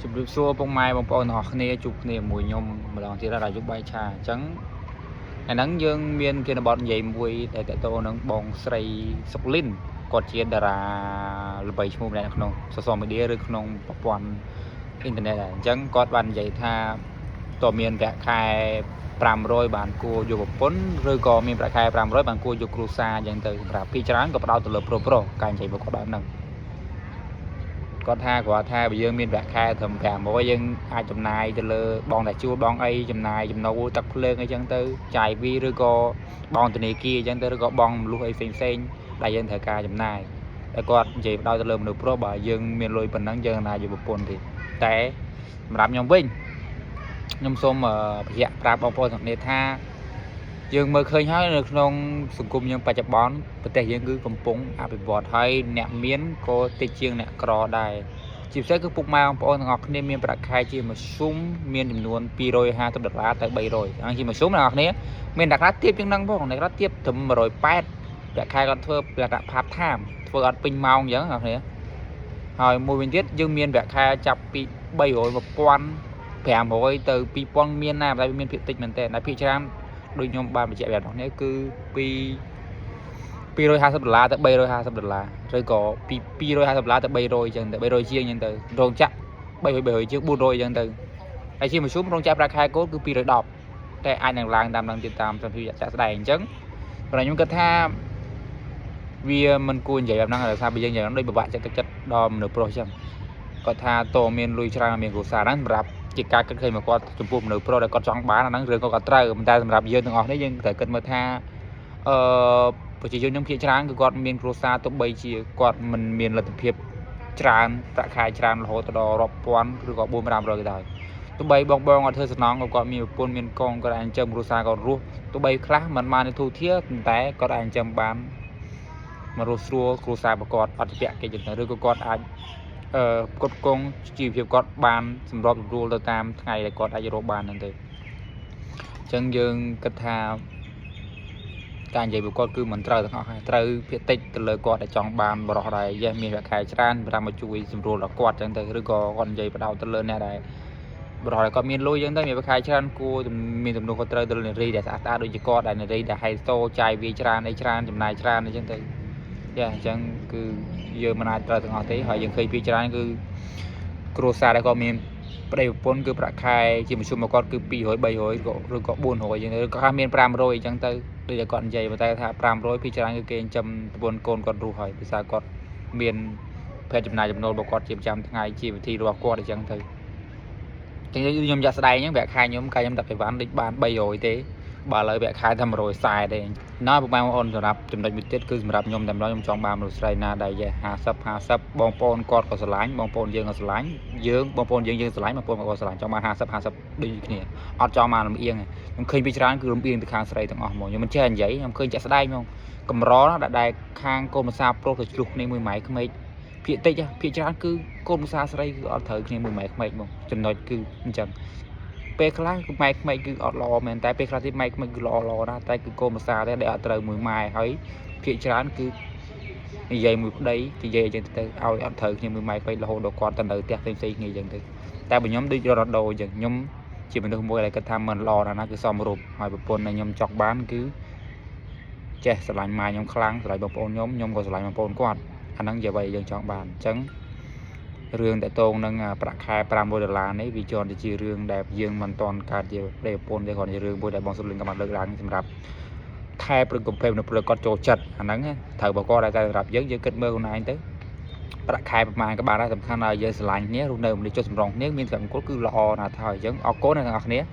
ជម្រាបសួរពុកម៉ែបងប្អូនទាំងអស់គ្នាជួបគ្នាមួយខ្ញុំម្ដងទៀតដល់យុគបាយឆាអញ្ចឹងថ្ងៃហ្នឹងយើងមានគិនបទនិយាយមួយដែលតកតទៅនឹងបងស្រីសុកលីនគាត់ជាតារាល្បីឈ្មោះម្នាក់នៅក្នុង social media ឬក្នុងប្រព័ន្ធអ៊ីនធឺណិតដែរអញ្ចឹងគាត់បាននិយាយថាតើមានប្រាក់ខែ500បានគួរយកប្រពន្ធឬក៏មានប្រាក់ខែ500បានគួរយកគ្រួសារអញ្ចឹងទៅសម្រាប់ពីច្រើនក៏ផ្ដោតទៅលើប្រុសប្រុសការនិយាយរបស់គាត់បែបហ្នឹង គាត់ថាគាត់ថាបើយើងមានប្រាក់ខែត្រឹម500យើងអាចចំណាយទៅលើបងតែជួលបងអីចំណាយចំណូលទឹកភ្លើងអីចឹងទៅចាយវីឬក៏បងធនាគារអីចឹងទៅឬក៏បងមលុះអីផ្សេងផ្សេងៗដែលយើងត្រូវការចំណាយតែគាត់និយាយផ្ដោតទៅលើមនុស្សប្រុសបើយើងមានលុយប៉ុណ្ណឹងយើងអាចយកប្រពន្ធទេតែសម្រាប់ខ្ញុំវិញខ្ញុំសូមបញ្ជាក់ប្រាប់បងប្អូនទាំងគ្នាថាយើងមើលឃើញហើយនៅក្នុងសង្គមយើងបច្ចុប្បន្នប្រទេសយើងគឺកំពុងអភិវឌ្ឍហើយអ្នកមានក៏តិចជាងអ្នកក្រដែរជាពិសេសគឺពុកម៉ែបងប្អូនទាំងអស់គ្នាមានប្រាក់ខែជាមធ្យមមានចំនួន250ដុល្លារទៅ300ហ្នឹងជាមធ្យមអ្នកនរគ្នាមានអ្នកខ្លះទៀបជាងហ្នឹងផងអ្នកខ្លះទៀបត្រឹម180ប្រាក់ខែគាត់ធ្វើលក្ខណៈ part time ធ្វើអត់ពេញម៉ោងអញ្ចឹងអ្នកនរគ្នាហើយមួយវិញទៀតយើងមានប្រាក់ខែចាប់ពី300 1500ទៅ2000មានណាតែវាមានភាគតិចមែនតើតែភាគច្រើនដូចខ្ញុំបានបញ្ជាក់ប្រាប់អ្នកនេះគឺពី250ដុល្លារទៅ350ដុល្លារឬក៏ពី250ដុល្លារទៅ300អញ្ចឹងទៅ300ជាងអញ្ចឹងទៅរោងចក្រ300 300ជាង400អញ្ចឹងទៅហើយជាមធ្យមរោងចក្រប្រាក់ខែគោលគឺ210តែអាចនឹងឡើងតាមនឹងទៀតតាមសភាវៈជាក់ស្ដែងអញ្ចឹងប៉ុន្តែខ្ញុំគិតថាវាមិនគួរនិយាយបែបហ្នឹងដោយសារបើយើងនិយាយហ្នឹងដូចពិបាកចិត្តទឹកចិត្តដល់មនុស្សប្រុសអញ្ចឹងគាត់ថាតមានលុយច្រើនមានគ្រួសារហ្នឹងសម្រាប់ជាការគិតឃើញមកគាត់ចំពោះមនុស្សប្រុសដែលគាត់ចង់បានអាហ្នឹងរឿងគាត់ក៏ត្រូវប៉ុន្តែសម្រាប់យើងទាំងអស់នេះយើងត្រូវគិតមើលថាអឺប្រជាជនយើងភាគច្រើនគឺគាត់មានគ្រួសារទោះបីជាគាត់មិនមានលទ្ធភាពច្រើនប្រាក់ខែច្រើនរហូតដល់រាប់ពាន់ឬក៏4 500ក៏ដោយទោះបីបងបងគាត់ធ្វើសំណងក៏គាត់មានប្រពន្ធមានកងគាត់អាចចិញ្ចឹមគ្រួសារគាត់រស់ទោះបីខ្លះមិនបានធូរធារប៉ុន្តែគាត់អាចចិញ្ចឹមបានមករស់ស្រួលគ្រួសាររបស់គាត់អត់ពាក់គេចឹងទៅឬក៏គាត់អាចអឺផ្គត់ផ្គង់ជីវភាពគាត់បានសម្របសម្រួលទៅតាមថ្ងៃដែលគាត់អាចរកបានហ្នឹងទៅអញ្ចឹងយើងគិតថាការនិយាយរបស់គាត់គឺមិនត្រូវទាំងអស់ហើយត្រូវភាគតិចទៅលើគាត់ដែលចង់បានបរិសដែលយេមានប្រាក់ខែច្រើនសម្រាប់មកជួយសម្រួលដល់គាត់អញ្ចឹងទៅឬក៏គាត់និយាយបដោតទៅលើអ្នកដែលបរិសដែលគាត់មានលុយអញ្ចឹងទៅមានប្រាក់ខែច្រើនគួរមានទំនួលខុសត្រូវទៅលើនារីដែលស្អាតស្អាតដូចជាគាត់ដែលនារីដែលហៃសូចាយវាច្រើនអីច្រើនចំណាយច្រើនអីចឹងទៅយ៉ាអញ្ចឹងគឺយើងមិនអាចត្រូវទាំងអស់ទេហើយយើងឃើញពីច្រើនគឺគ្រួសារដែលគាត់មានប្តីប្រពន្ធគឺប្រាក់ខែជាមធ្យមរបស់គាត់គឺ200 300ក៏ឬក៏400អញ្ចឹងឬក៏ខ្លះមាន500អញ្ចឹងទៅដូចតែគាត់និយាយប៉ុន្តែថា500ពីច្រើនគឺគេចិញ្ចឹមប្រពន្ធកូនគាត់រស់ហើយភាសាគាត់មានភេទចំណាយចំណូលរបស់គាត់ជាប្រចាំថ្ងៃជាវិធីរបស់គាត់អញ្ចឹងទៅចឹងខ្ញុំយ៉ាក់ស្ដែងអញ្ចឹងប្រាក់ខែខ្ញុំកាលខ្ញុំដាក់អីវ៉ាន់ដូចបាន300ទេបើឥឡូវប្រាក់ខែថា140ទេណាពុកម៉ែបងប្អូនសម្រាប់ចំណុចមួយទៀតគឺសម្រាប់ខ្ញុំតែម្ដងខ្ញុំចង់បានមនុស្សស្រីណាដែលយេ50 50បងប្អូនគាត់ក៏ស្រឡាញ់បងប្អូនយើងក៏ស្រឡាញ់យើងបងប្អូនយើងយើងស្រឡាញ់បងប្អូនក៏ស្រឡាញ់ចង់បាន50 50ដូចគ្នាអត់ចង់បានលំអៀងខ្ញុំឃើញពីច្រើនគឺលំអៀងទៅខាងស្រីទាំងអស់ហ្មងខ្ញុំមិនចេះនិយាយខ្ញុំឃើញជាក់ស្ដែងហ្មងកម្រណាស់ដែលខាងកូនភាសាប្រុសទៅឆ្លោះគ្នាមួយម៉ែក្មេកភាគតិចភាគច្រើនគឺកូនភាសាស្រីគឺអត់ត្រូវគ្នាមួយម៉ែក្មេកហ្មងចំណុចគឺអញ្ចឹងពេលខ្លះគឺម៉ែក្មេកគឺអត់ល្អមែនតែពេលខ្លះទៀតម៉ែក្មេកគឺល្អល្អណាស់តែគឺកូនភាសាទេដែលអត់ត្រូវមួយម៉ែហើយភាគច្រើនគឺនិយាយមួយប្តីនិយាយអញ្ចឹងទៅឲ្យអត់ត្រូវគ្នាមួយម៉ែក្មេករហូតដល់គាត់ទៅនៅផ្ទះផ្សេងៗគ្នាអញ្ចឹងទៅតែបើខ្ញុំដូចរដូវអញ្ចឹងខ្ញុំជាមនុស្សមួយដែលគិតថាមិនល្អណាស់ណាគឺសមរម្យហើយប្រពន្ធដែលខ្ញុំចង់បានគឺចេះស្រឡាញ់ម៉ែខ្ញុំខ្លាំងស្រឡាញ់បងប្អូនខ្ញុំខ្ញុំក៏ស្រឡាញ់បងប្អូនគាត់អាហ្នឹងជាអ្វីយើងចង់បានអញ្ចឹងរឿងតកតងនឹងប្រាក់ខែ500ដុល្លារនេះវាជាន់ទៅជារឿងដែលយើងមិនទាន់កើតជាប្តីប្រពន្ធទេគ្រាន់ជារឿងមួយដែលបងសុលិនក៏បានលើកឡើងសម្រាប់ថែប្រកុំភេមនុស្សព្រោះគាត់ចូលចិត្តអាហ្នឹងត្រូវបកគាត់តែសម្រាប់យើងយើងគិតមើលខ្លួនឯងទៅប្រាក់ខែប្រហែលក៏បានដែរសំខាន់ឲ្យយើងស្រឡាញ់គ្នារស់នៅមនុស្សចុះសម្រងគ្នាមានសុភមង្គលគឺល្អណាស់ហើយអញ្ចឹងអរគុណអ្នកទាំងអស់គ្នា។